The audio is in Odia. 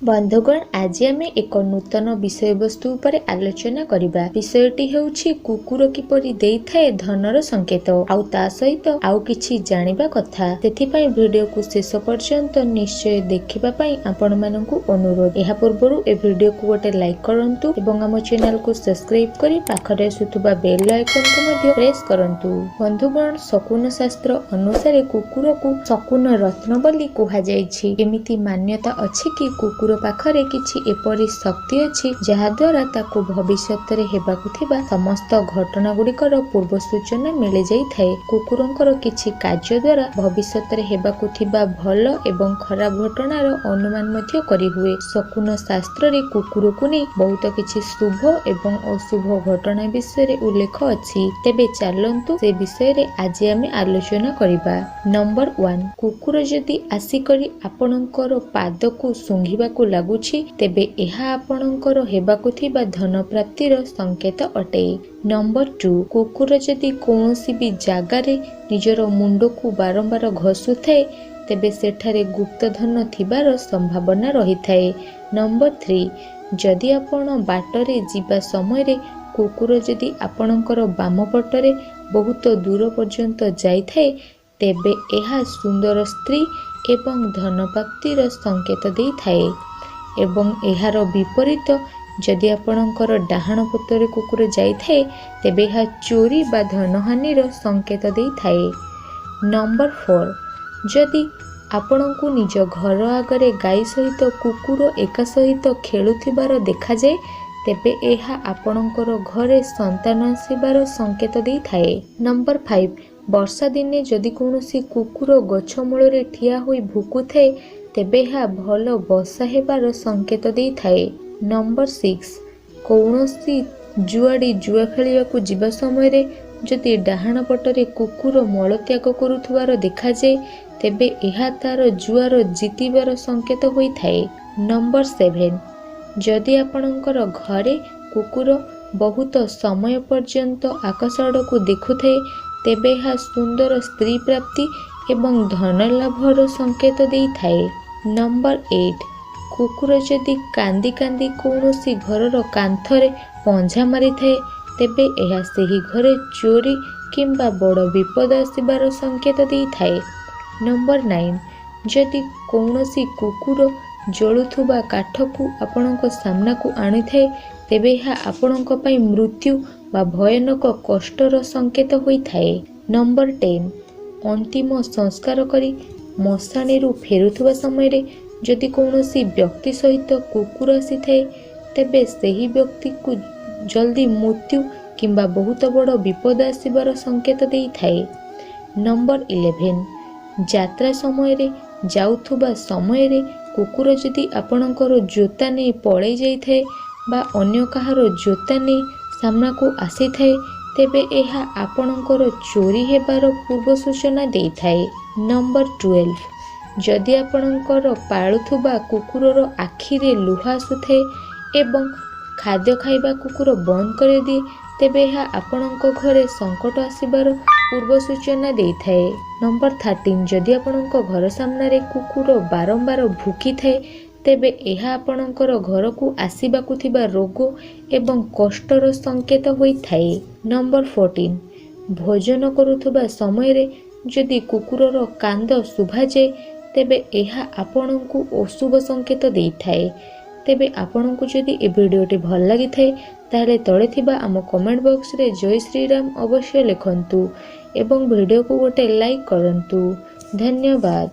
ବନ୍ଧୁଗଣ, ଆଜି ଆମେ ଏକ ନୂତନ ବିଷୟବସ୍ତୁ ଉପରେ ଆଲୋଚନା କରିବା। ବିଷୟଟି ହେଉଛି କୁକୁର କିପରି ଦେଇଥାଏ ଧନର ସଂକେତ, ଆଉ ତା ସହିତ ଆଉ କିଛି ଜାଣିବା କଥା। ସେଥିପାଇଁ ଭିଡିଓକୁ ଶେଷ ପର୍ଯ୍ୟନ୍ତ ନିଶ୍ଚୟ ଦେଖିବା ପାଇଁ ଆପଣମାନଙ୍କୁ ଅନୁରୋଧ। ଏହା ପୂର୍ବରୁ ଏ ଭିଡିଓକୁ ଗୋଟେ ଲାଇକ୍ କରନ୍ତୁ ଏବଂ ଆମ ଚ୍ୟାନେଲକୁ ସବସ୍କ୍ରାଇବ କରି ପାଖରେ ଆସୁଥିବା ବେଲ୍ ଆଇକନକୁ ମଧ୍ୟ ପ୍ରେସ୍ କରନ୍ତୁ। ବନ୍ଧୁଗଣ, ଶକୁନ ଶାସ୍ତ୍ର ଅନୁସାରେ କୁକୁରକୁ ଶକୁନ ରତ୍ନ ବୋଲି କୁହାଯାଇଛି। ଏମିତି ମାନ୍ୟତା ଅଛି କି କୁକୁର ପାଖରେ କିଛି ଏପରି ଶକ୍ତି ଅଛି ଯାହାଦ୍ୱାରା ତାକୁ ଭବିଷ୍ୟତରେ ହେବାକୁ ଥିବା ସମସ୍ତ ଘଟଣା ଗୁଡ଼ିକର ପୂର୍ବ ସୂଚନା ମିଳିଯାଇଥାଏ। କୁକୁରଙ୍କର କିଛି କାର୍ଯ୍ୟ ଦ୍ୱାରା ଭବିଷ୍ୟତରେ ହେବାକୁ ଥିବା ଭଲ ଏବଂ ଖରାପ ଘଟଣାର ଅନୁମାନ ମଧ୍ୟ କରିହୁଏ। ଶକୁନ ଶାସ୍ତ୍ରରେ କୁକୁରକୁ ନେଇ ବହୁତ କିଛି ଶୁଭ ଏବଂ ଅଶୁଭ ଘଟଣା ବିଷୟରେ ଉଲ୍ଲେଖ ଅଛି। ତେବେ ଚାଲନ୍ତୁ ସେ ବିଷୟରେ ଆଜି ଆମେ ଆଲୋଚନା କରିବା। ନମ୍ବର 1, କୁକୁର ଯଦି ଆସିକରି ଆପଣଙ୍କର ପାଦକୁ ଶୁଙ୍ଘିବାକୁ ଲାଗୁଛି, ତେବେ ଏହା ଆପଣଙ୍କର ହେବାକୁ ଥିବା ଧନ ପ୍ରାପ୍ତିର ସଂକେତ ଅଟେ। ନମ୍ବର 2, କୁକୁର ଯଦି କୌଣସି ବି ଜାଗାରେ ନିଜର ମୁଣ୍ଡକୁ ବାରମ୍ବାର ଘଷୁଥାଏ, ତେବେ ସେଠାରେ ଗୁପ୍ତ ଧନ ଥିବାର ସମ୍ଭାବନା ରହିଥାଏ। ନମ୍ବର 3, ଯଦି ଆପଣ ବାଟରେ ଯିବା ସମୟରେ କୁକୁର ଯଦି ଆପଣଙ୍କର ବାମ ପଟରେ ବହୁତ ଦୂର ପର୍ଯ୍ୟନ୍ତ ଯାଇଥାଏ, ତେବେ ଏହା ସୁନ୍ଦର ସ୍ତ୍ରୀ ଏବଂ ଧନ ପ୍ରାପ୍ତିର ସଂକେତ ଦେଇଥାଏ। ଏବଂ ଏହାର ବିପରୀତ ଯଦି ଆପଣଙ୍କର ଡାହାଣ ପଟରେ କୁକୁର ଯାଇଥାଏ, ତେବେ ଏହା ଚୋରି ବା ଧନହାନିର ସଂକେତ ଦେଇଥାଏ। ନମ୍ବର 4, ଯଦି ଆପଣଙ୍କୁ ନିଜ ଘର ଆଗରେ ଗାଈ ସହିତ କୁକୁର ଏକା ସହିତ ଖେଳୁଥିବାର ଦେଖାଯାଏ, ତେବେ ଏହା ଆପଣଙ୍କର ଘରେ ସନ୍ତାନ ଆସିବାର ସଂକେତ ଦେଇଥାଏ। ନମ୍ବର 5, ବର୍ଷା ଦିନେ ଯଦି କୌଣସି କୁକୁର ଗଛ ମୂଳରେ ଠିଆ ହୋଇ ଭୁକୁଥାଏ, ତେବେ ଏହା ଭଲ ବର୍ଷା ହେବାର ସଂକେତ ଦେଇଥାଏ। ନମ୍ବର 6, କୌଣସି ଜୁଆଡ଼ି ଜୁଆ ଖେଳିବାକୁ ଯିବା ସମୟରେ ଯଦି ଡାହାଣ ପଟରେ କୁକୁର ମଳତ୍ୟାଗ କରୁଥିବାର ଦେଖାଯାଏ, ତେବେ ଏହା ତାର ଜୁଆର ଜିତିବାର ସଂକେତ ହୋଇଥାଏ। ନମ୍ବର 7, ଯଦି ଆପଣଙ୍କର ଘରେ କୁକୁର ବହୁତ ସମୟ ପର୍ଯ୍ୟନ୍ତ ଆକାଶ ଆଡ଼କୁ ଦେଖୁଥାଏ, ତେବେ ଏହା ସୁନ୍ଦର ସ୍ତ୍ରୀ ପ୍ରାପ୍ତି ଏବଂ ଧନ ଲାଭର ସଂକେତ ଦେଇଥାଏ। ନମ୍ବର 8, କୁକୁର ଯଦି କାନ୍ଦି କାନ୍ଦି କୌଣସି ଘରର କାନ୍ଥରେ ପଞ୍ଝା ମାରିଥାଏ, ତେବେ ଏହା ସେହି ଘରେ ଚୋରି କିମ୍ବା ବଡ଼ ବିପଦ ଆସିବାର ସଂକେତ ଦେଇଥାଏ। ନମ୍ବର 9, ଯଦି କୌଣସି କୁକୁର ଜଳୁଥିବା କାଠକୁ ଆପଣଙ୍କ ସାମ୍ନାକୁ ଆଣିଥାଏ, ତେବେ ଏହା ଆପଣଙ୍କ ପାଇଁ ମୃତ୍ୟୁ ବା ଭୟାନକ କଷ୍ଟର ସଂକେତ ହୋଇଥାଏ। ନମ୍ବର 10, ଅନ୍ତିମ ସଂସ୍କାର କରି ମଶାଣିରୁ ଫେରୁଥିବା ସମୟରେ ଯଦି କୌଣସି ବ୍ୟକ୍ତି ସହିତ କୁକୁର ଆସିଥାଏ, ତେବେ ସେହି ବ୍ୟକ୍ତିକୁ ଜଲ୍ଦି ମୃତ୍ୟୁ କିମ୍ବା ବହୁତ ବଡ଼ ବିପଦ ଆସିବାର ସଂକେତ ଦେଇଥାଏ। ନମ୍ବର 11, ଯାତ୍ରା ସମୟରେ ଯାଉଥିବା ସମୟରେ କୁକୁର ଯଦି ଆପଣଙ୍କର ଜୋତା ନେଇ ପଳେଇ ଯାଇଥାଏ ବା ଅନ୍ୟ କାହାର ଜୋତା ନେଇ ସାମ୍ନାକୁ ଆସିଥାଏ, ତେବେ ଏହା ଆପଣଙ୍କର ଚୋରି ହେବାର ପୂର୍ବ ସୂଚନା ଦେଇଥାଏ। ନମ୍ବର 12, ଯଦି ଆପଣଙ୍କର ପାଳୁଥିବା କୁକୁରର ଆଖିରେ ଲୁହ ଆସୁଥାଏ ଏବଂ ଖାଦ୍ୟ ଖାଇବା କୁକୁର ବନ୍ଦ କରିଦିଏ, ତେବେ ଏହା ଆପଣଙ୍କ ଘରେ ସଙ୍କଟ ଆସିବାର ପୂର୍ବ ସୂଚନା ଦେଇଥାଏ। ନମ୍ବର 13, ଯଦି ଆପଣଙ୍କ ଘର ସାମ୍ନାରେ କୁକୁର ବାରମ୍ବାର ଭୁକିଥାଏ, ତେବେ ଏହା ଆପଣଙ୍କର ଘରକୁ ଆସିବାକୁ ଥିବା ରୋଗ ଏବଂ କଷ୍ଟର ସଂକେତ ହୋଇଥାଏ। ନମ୍ବର 14, ଭୋଜନ କରୁଥିବା ସମୟରେ ଯଦି କୁକୁରର କାନ୍ଦ ଶୁଭାଯାଏ, ତେବେ ଏହା ଆପଣଙ୍କୁ ଅଶୁଭ ସଂକେତ ଦେଇଥାଏ। ତେବେ ଆପଣଙ୍କୁ ଯଦି ଏ ଭିଡ଼ିଓଟି ଭଲ ଲାଗିଥାଏ, ତାହେଲେ ତଳେ ଥିବା ଆମ କମେଣ୍ଟ ବକ୍ସରେ ଜୟ ଶ୍ରୀରାମ ଅବଶ୍ୟ ଲେଖନ୍ତୁ ଏବଂ ଭିଡ଼ିଓକୁ ଗୋଟେ ଲାଇକ୍ କରନ୍ତୁ। ଧନ୍ୟବାଦ।